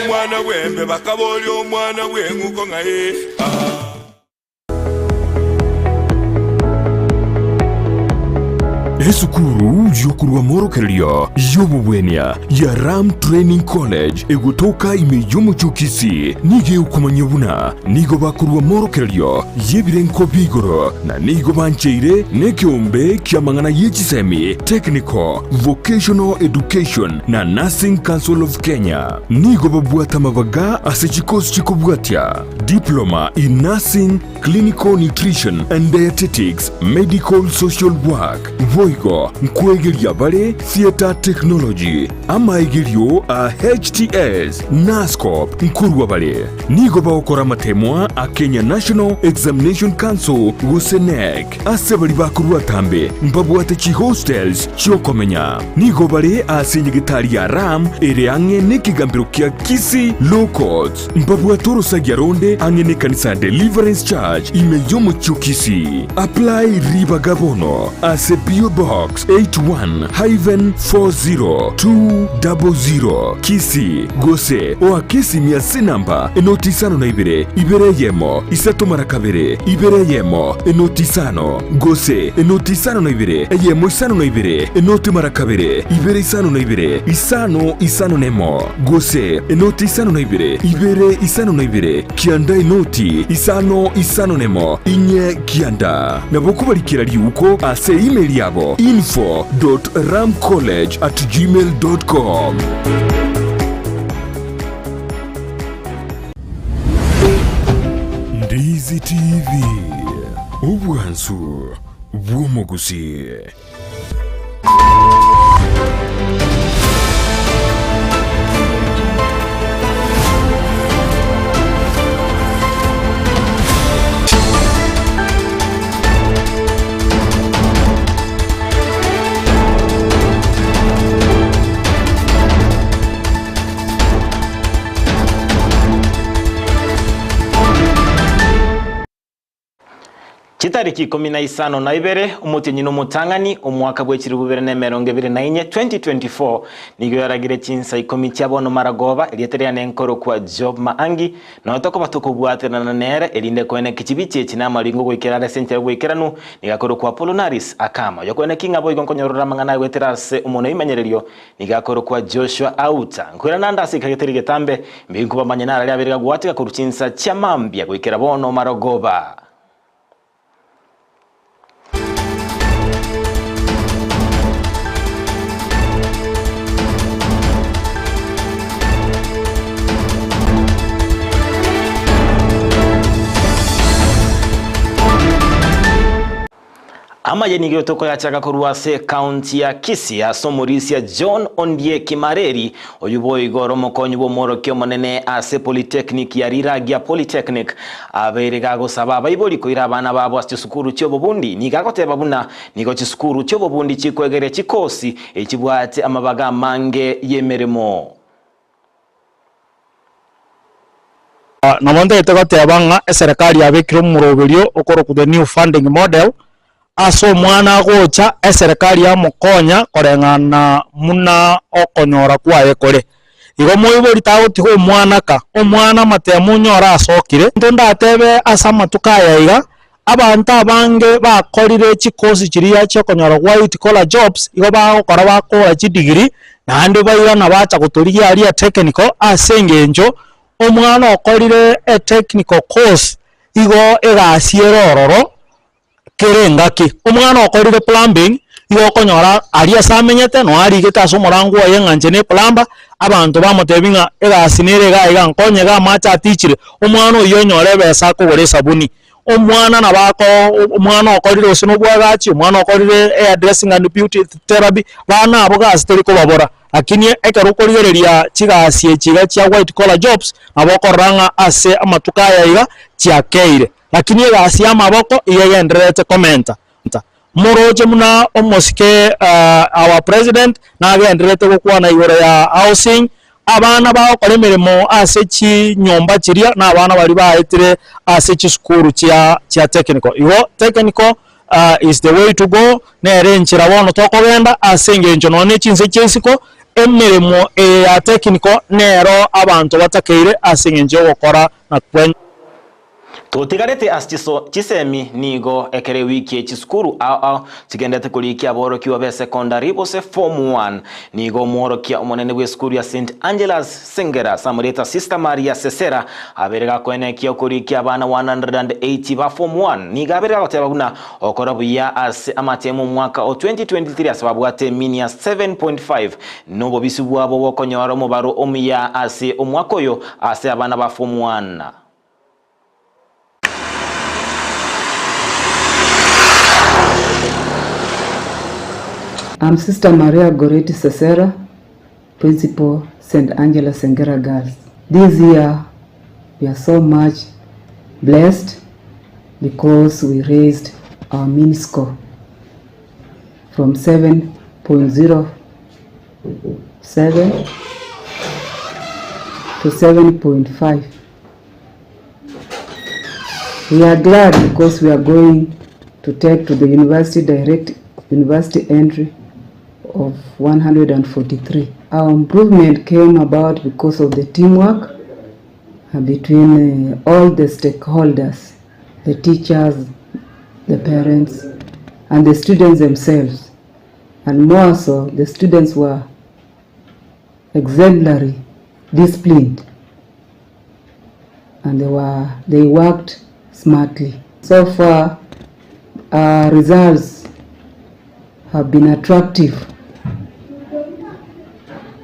Omwana bw'embe bakaboria omwana bw'eng'uko ng'ai ah. Esukuru y'okorua amorokererio y'obobwenia ya Ram Training College egotoka ime y'omochie o Kisii nigo egokomanyia buna nigo bakorua amorokererio y'ebirengo bia igoro na nigo bancheire nekeombe ki'amang'ana ye chisemi, Technical, Vocational Education na Nursing Council of Kenya. Nigo babwate amabaga ase chikosi chikobwatia, Diploma in Nursing, Clinical Nutrition and Dietetics, Medical Social Work, boigo nkwegeria bare Theatre Technology, amaegerio a HTS, Nurse-Corp nkorwa bare. Nigo bagokora amatemwa a Kenya National Examination Council gose KNEC. Ase baria bakorwa atambe mbabwate chihostels chi'okomenya. Nigo bare ase enyegetari ya Ram ere ang'e nekegambero kia Kisii Law Courts. Mbabwate orosagia ronde ang'e nekanisa ya Deliverance Church ime y'omochie o Kisii. Apply ribaga bono ase PO Box 81-40200 Kisii gose oake esimi ase enamba enoti isano na ibere, ibere eyemo, isato mara kabere, ibere eyemo, enoti isano, gose enoti isano na ibere, eyemo isano na ibere, enoti mara kabere, ibere isano na ibere, isano isano nemo. Gose enoti isano na ibere, ibere isano na ibere, kianda enoti isano isano nemo, inye kianda. Nabo kobarikera riuko ase email yabo info dot ramcollege at gmail dot com. Ndizi TV, obwansu bw'omogusii. Chitariki ikomi na isano na ibere, omotienyi nomotang'ani, omwaka bwe chilifu bibere na emerongo ebere na inye, 2024, nigo yaragire chinsa ikomi chia bono maragoba, erieta riane nkorokwa Job Maangi, noyo tokoba tokobwaterana nere, erinde koeneki chibichi echi namaringo goikera are ase enchera y'oboikeranu, nigo akorokwa Apollinaris Akama. Oyokoeneki ng'a boigo nkonyorora amang'ana aye goetera ase omonwa oimenyererio, Nigo akorokwa Joshua Auta. Nkoirana ande ase ekage teri getambe, mbigo nkobamanye narari abere gagwatiga korwa chinsa chia mambia goikera bono marogoba. Amaye nigo tokoyachaka korwa ase ekaunti ya Kisii ase omorisia John Ondieki Mareri, oyio boigo ore omokonyi bw'omworokia omonene ase Polytechnic ya Riragia Polytechnic, abeire gagosaba abaibori koira abana babo ase chisukuru chi'obobundi. Nigo agoteba buna nigo chisukuru chi'obobundi chikoegeria chikosi echibwate amabaga amange y'emeremo. Nabo ntagete goteba ng'a eserekari yabekire omoroberio okorokwa the new funding model, ase omwana agocha eserekari yamokonya koreng'ana muna okonyora kwaye kore. Igo moibori tagotiga omwana ka, omwana amatemo onyore asokire, intwe ndatebe ase amatuko aya iga, abanto abange bakorire chikosi chiria chiokonyora white collar jobs, igo bagokora bakora chidegree, naende bairana bacha gotorigia aria technical ase eng'encho omwana okorire etechnical course igo egasi ere ororo kera engaki. Omwana okorire plumbing, igo okonyora aria ase amenyete noo arigete ase omorango oye ng'a inche ne plumber, abanto bamotebia ng'a egasi nere iga iga nkonye iga amache atichire, omwana oyio onyore ebesa akogora esabuni. Omwana nabo ako omwana okorire gose na obwagachi, omwana okorire hair dressing and beauty therapy, bana abwo gasi teri kobabora. Lakini ekero okorigereria chigasi echi iga chia white collar jobs, nabo okorora ng'a ase amatuko aya iga chiakeire. Lakini egasi ya amaboko iga egendererete komenta. Moroche buna omosike our president nagendererete gokwana igoro ya housing, abana bagokora emeremo ase chinyomba chiria na abana baria baetire ase chisukuru chia chia technical. Igo technical. is the way to go, nere enchera bono tokogenda ase engencho nonya ne chinse chia isiko, emeremo eye ya technical nero abanto batakeire ase engencho yogokora na kwe. Totigarete ase chiso chisemi nigo ekero ewiki ye chisukuru ao ao chigendete korikia aborokigwa be secondary gose form one. Nigo omworokia omonene bw'esukuru ya St Angela's Sengera Samarieta Sister Maria Sesera abere gakoenekia okorikia abana 180 ba form one. Nigo abere gagoteba buna okora buya ase amatemu omwaka o 2023 ase babwate emini ya 7.5 nobobisi bwabo bokonyora omobaro omuya ase omwaka oyo ase abana ba form one. I'm Sister Maria Goretti Sesera, Principal, St. Angela Sengera Girls. This year, we are so much blessed because we raised our mean score from 7.07 to 7.5. We are glad because we are going to take to the university direct university entry of 143. Our improvement came about because of the teamwork between all the stakeholders, the teachers, the parents, and the students themselves. And more so, the students were exemplary, disciplined, and they worked smartly. So far, our results have been attractive.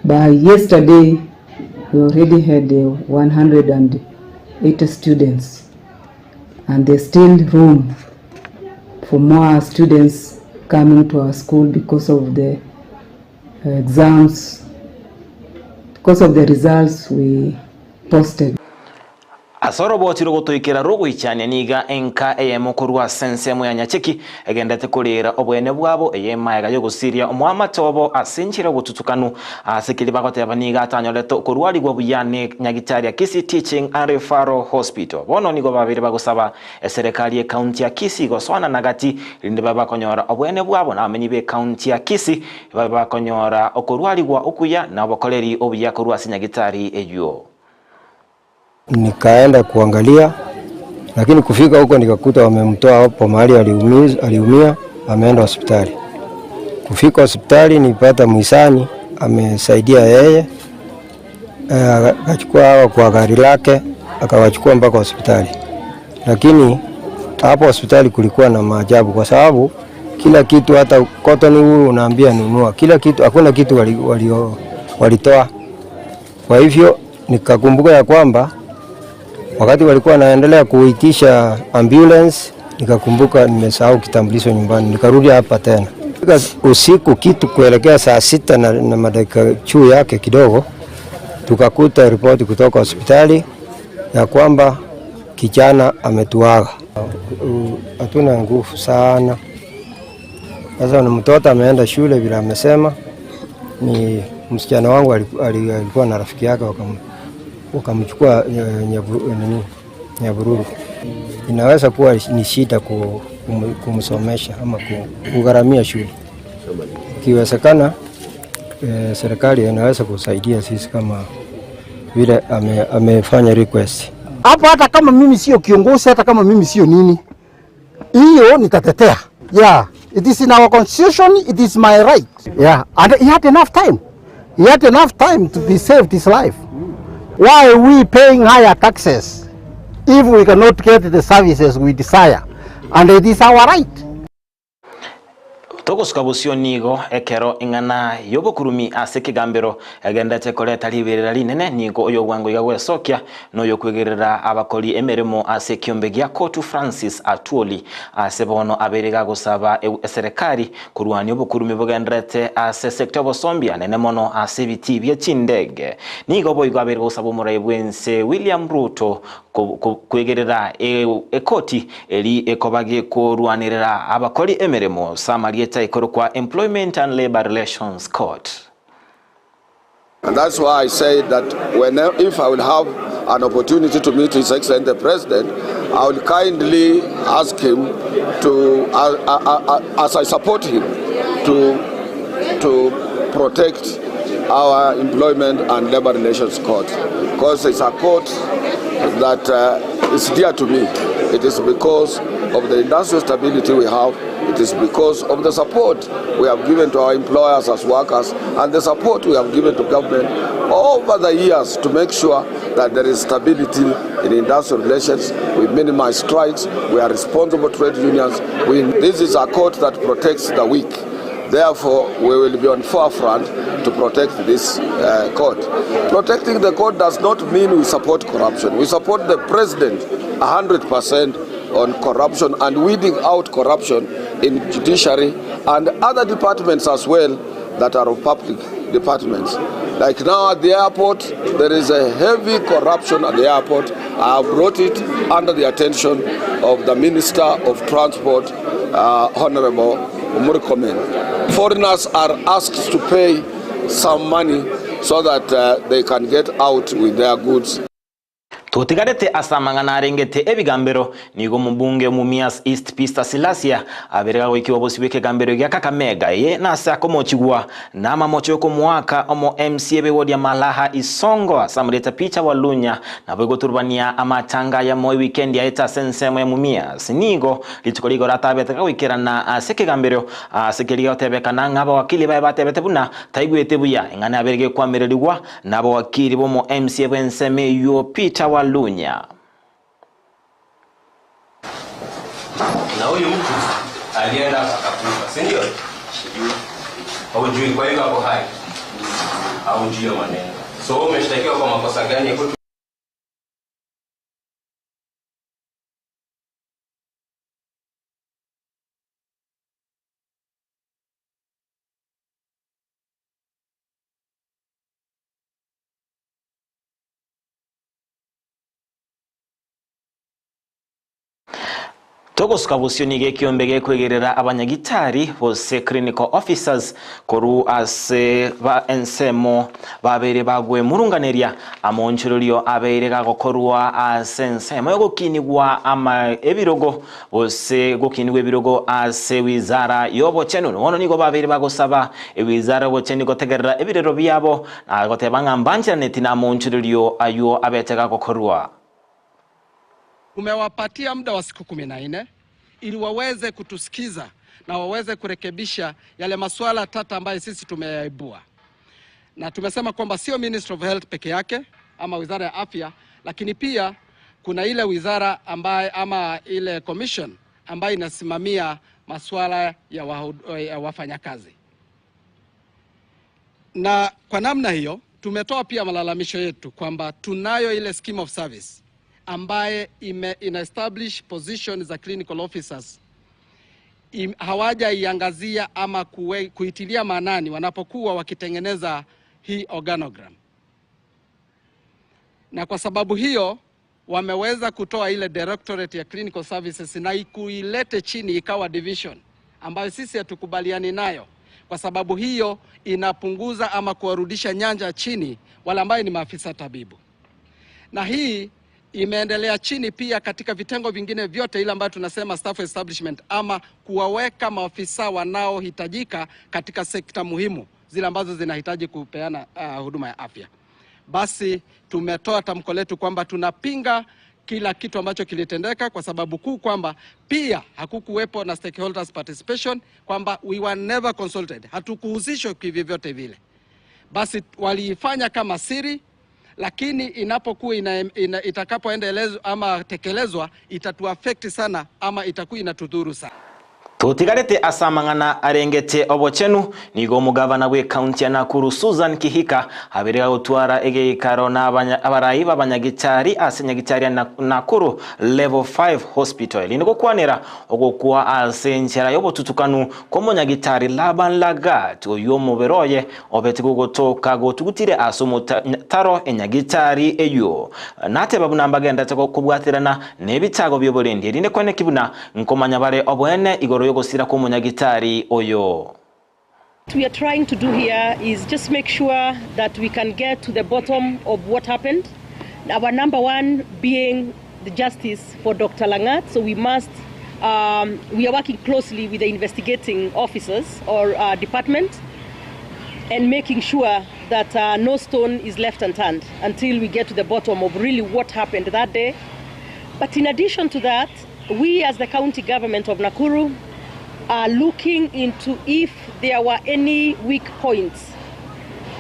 By yesterday, we already had 180 students, and there's still room for more students coming to our school because of the exams, because of the results we posted. Ase oroboti rogotoikera rogoichania niga enka eyemo korwa ase ensemo ya Nyacheki egenderete koreera oboene bwabo eye magega y'ogosiria omoamate obo ase enchera y'obotutukanu ase keria bagoteba niga atanyorete okorwarigwa buya ne nyagitari ya Kisii Teaching and Referral Hospital. Bono nigo babeire bagosaba eserekari y'ecounty ya Kisii gosoana na gati rinde babe bakonyora oboene bwabo na abamenyi b'ecounty ya Kisii babe bakonyora okorwarigwa okuya na obokoreri obuya korwa ase nyagitari eyio. Nikaenda kuangalia, lakini kufika huko nikakuta wamemtoa hapo mahali aliumia, ameenda hospitali. Kufika hospitali nipata mwisani amesaidia yeye, akachukua hawa kwa gari lake akawachukua mpaka hospitali. Lakini hapo hospitali kulikuwa na maajabu kwa sababu kila kitu, hata cotton wool unaambia nunua, kila kitu, hakuna kitu walitoa. Kwa hivyo nikakumbuka ya kwamba wakati walikuwa wanaendelea kuitisha ambulance, nikakumbuka nimesahau kitambulisho nyumbani, nikarudi hapa tena. Usiku kitu kuelekea saa 6 na madakika juu yake kidogo, tukakuta ripoti kutoka hospitali ya kwamba kijana ametuaga. Hatuna nguvu sana. Sasa ni mtoto ameenda shule vile amesema, ni msichana wangu alikuwa na rafiki yake wakamchukua Nyabururu. Inaweza kuwa ni shida kumsomesha ama kugharamia shule. Ikiwezekana serikali inaweza kusaidia sisi kama vile amefanya request. Hapo hata kama mimi sio kiongozi, hata kama mimi sio nini, hiyo nitatetea. Yeah, it is in our constitution, it is my right. Yeah, and he had enough time. He had enough time to be saved his life. Why are we paying higher taxes if we cannot get the services we desire? And it is our right. Togosuka bosio nigo ekero ing'ana y'obokurumi ase ekegambero egendete koreta riberera rinene nigo oyo bwango iga gwesokia noyo kwegerera abakori emeremo ase ekiombe gia Kotu Francis Atwoli ase bono abere gagosaba eserekari korwania obokurumi bogenderete ase sekta obosombia nene mono ase ebiti bia chindege. Nigo boigo abere gosaba omorai bwense William Ruto kwegerera ekoti eri ekobage korwanirira abakori emeremo Samarieta ikoro kwa Employment and Labor Relations Court. And that's why I say that if I will have an opportunity to meet His Excellency the President, I will kindly ask him to, as I support him, to, to protect our Employment and Labour Relations Court, because it's a court that is dear to me. It is because of the industrial stability we have, it is because of the support we have given to our employers as workers and the support we have given to government over the years to make sure that there is stability in industrial relations, we minimize strikes, we are responsible trade unions. We, this is a court that protects the weak. Therefore, we will be on forefront to protect this uh, court. Protecting the court does not mean we support corruption. We support the president 100% on corruption and weeding out corruption in judiciary and other departments as well that are of public departments. Like now at the airport, there is a heavy corruption at the airport. I have brought it under the attention of the Minister of Transport, uh, Honorable Murkomen. Foreigners are asked to pay some money so that uh, they can get out with their goods. Totigarete ase amang'ana arengete ebigambero, nigo omobunge o Mumias East Peter Silasia abere gagoikigwa bosio bw'ekegambero gia Kakamega eye nase akomochigwa namamocho yokomoaka omo MCA b'ewodi ya Malaha Isongo ase amarieta Peter Walunya nabo egoturubania amatanga ayamo ewikendi yaete ase ensemo ya Mumias. Nigo rituko rigoro atabete gagoikerana ase ekegambero ase keria gotebekana ng'a abawakili baye batebete buna taigwete buya eng'ana yabere gekwamererigwa Nabowakiri b'omo MCA bw'ensemo eyio Peter Walunya. Na huyu mtu alienda akakufa, si ndio? Haujui, kwa hiyo ako hai, haujui hiyo maneno. So wewe umeshtakiwa kwa makosa gani? Hebu Togosuka bosio nigo ekiombe gekwegerera abanyagitari gose clinical officers korwa ase ba ensemo babeire bagwemurunganeria amonchorerio abeire gagokorwa ase ensemo yogokinigwa ama ebirogo gose gokinigwa ebirogo ase wizara y'obochenu. Bono nigo babeire bagosaba ewizara y'obochenu gotegerera ebirero biabo na goteba ng'a mbancheraneti namonchorerio aywo abete gagokorwa. Tumewapatia muda wa siku 14 ili waweze kutusikiza na waweze kurekebisha yale masuala tata ambayo sisi tumeyaibua, na tumesema kwamba sio Ministry of Health peke yake ama wizara ya afya, lakini pia kuna ile wizara ambaye ama ile commission ambayo inasimamia masuala ya, ya wafanyakazi. Na kwa namna hiyo tumetoa pia malalamisho yetu kwamba tunayo ile scheme of service ambaye ime, ina establish position za clinical officers hawajaiangazia ama kuwe, kuitilia maanani wanapokuwa wakitengeneza hii organogram, na kwa sababu hiyo wameweza kutoa ile directorate ya clinical services na ikuilete chini ikawa division ambayo sisi hatukubaliani nayo, kwa sababu hiyo inapunguza ama kuwarudisha nyanja chini wale ambayo ni maafisa tabibu, na hii imeendelea chini pia katika vitengo vingine vyote ile ambayo tunasema staff establishment ama kuwaweka maafisa wanaohitajika katika sekta muhimu zile ambazo zinahitaji kupeana huduma ya afya. Basi tumetoa tamko letu kwamba tunapinga kila kitu ambacho kilitendeka kwa sababu kuu kwamba pia hakukuwepo na stakeholders participation, kwamba we were never consulted, hatukuhusishwa kivyovyote vile. Basi waliifanya kama siri, lakini inapokuwa ina, ina, itakapoendelezwa ama tekelezwa itatuaffect sana ama itakuwa inatudhuru sana. Totigarete ase amang'ana arengete obochenu, nigo omogavana bw'ecounty ya Nakuru Susan Kihika abere gagotwara egeikaro na abarai b'abanyagitari ase nyagitari ya Nakuru Level 5 Hospital. Erinde gokwanera ogokwa ase enchera y'obotutukanu kw'omonyagitari Laban Lagat oywo omobere oye obete gogotoka gotugutire ase omotaro enyagitari eywo. Nateba buna mbagenderete kobwaterana nebitago bi'oborendi erinde kweneki buna nkomanya bare oboene igoro y'ogosira kw'omonyagitari oyo. What we are trying to do here is just make sure that we can get to the bottom of what happened. Our number one being the justice for Doctor Langat, so we must um, we are working closely with the investigating officers or uh, department and making sure that uh, no stone is left unturned until we get to the bottom of really what happened that day. But in addition to that, we as the county government of Nakuru are looking into if there were any weak points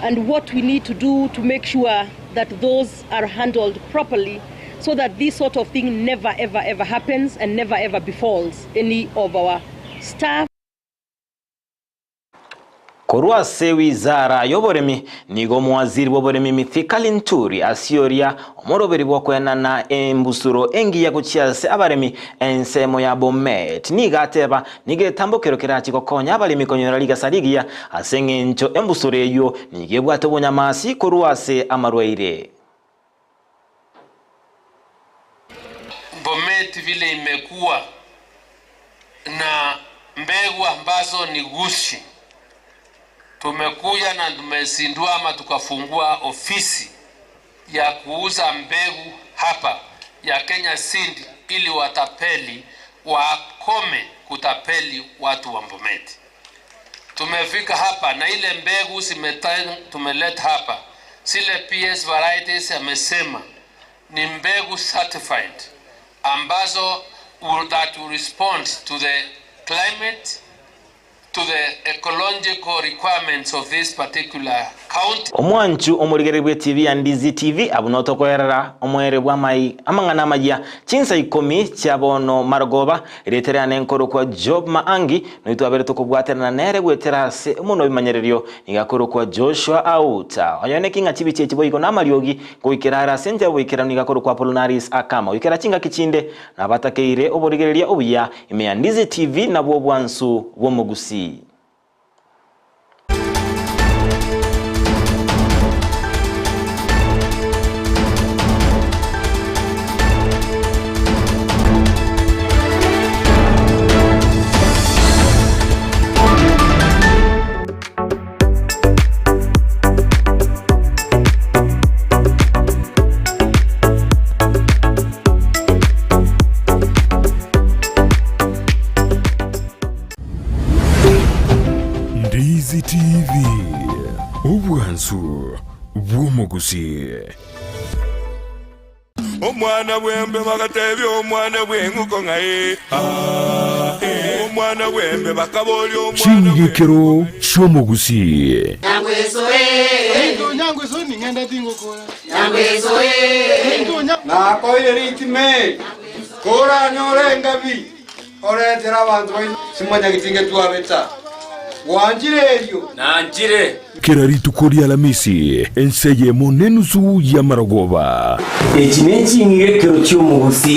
and what we need to do to make sure that those are handled properly so that this sort of thing never ever ever happens and never ever befalls any of our staff. Korwa ase wizara y'oboremi, nigo omowaziri bw'oboremi Mithika Linturi asioria omoroberi bw'okoenana embusuro engiya gochia ase abaremi ensemo ya Bomet. Nigo ateba nigo egetambokero kerache gokonya abaremi konyora rigesa rigiya ase eng'encho embusuro eyio nigo ebwate obonyamasi korwa ase amarwaire. Bomet vile imekuwa na mbegu ambazo ni gushi, tumekuja na tumezindua ama tukafungua ofisi ya kuuza mbegu hapa ya Kenya Seed ili watapeli wakome kutapeli watu wa Bomet. Tumefika hapa na ile mbegu tumeleta hapa, zile PS varieties amesema ni mbegu certified ambazo will, that will respond to the climate to the ecological requirements of this particular county. Omwanchu omorigereria bw'etibi ya Ndizi TV abwo notokoerera omoerio bw'amai amang'ana amayia chinsa ikomi chia bono marogoba erieta riane nkorokwa Job Maangi noitwe twabere tokobwaterana nere goetera ase omonwa ebimanyererio nigo akorokwa Joshua Auta oyo neki ng'a chibicha echi boigo namariogi goikera are ase enchera boikeranu nigo akorokwa Apollinaris Akama goikera chingaki chinde nabatakeire oborigereria obuya ime ya Ndizi TV nabwo obwansu bw'omogusii. Ndizi TV, obwansu bw'omogusii. Omwana bw'embe bagatebia omwana bw'eng'uko ng'a ee, ah, ee. Omwana bw'embe bakaboria omwana Ching'igekero chi'omogusii. Nakoire ritime, koranyore engabi, oretere abanto baino simwanyagetinge twabeta. Gwanchire erio? Nanchire. Kera rituko ri'Alamisi, ense eyemo nenusu y'amarogoba. Echi neching'igekero chi'omogusii.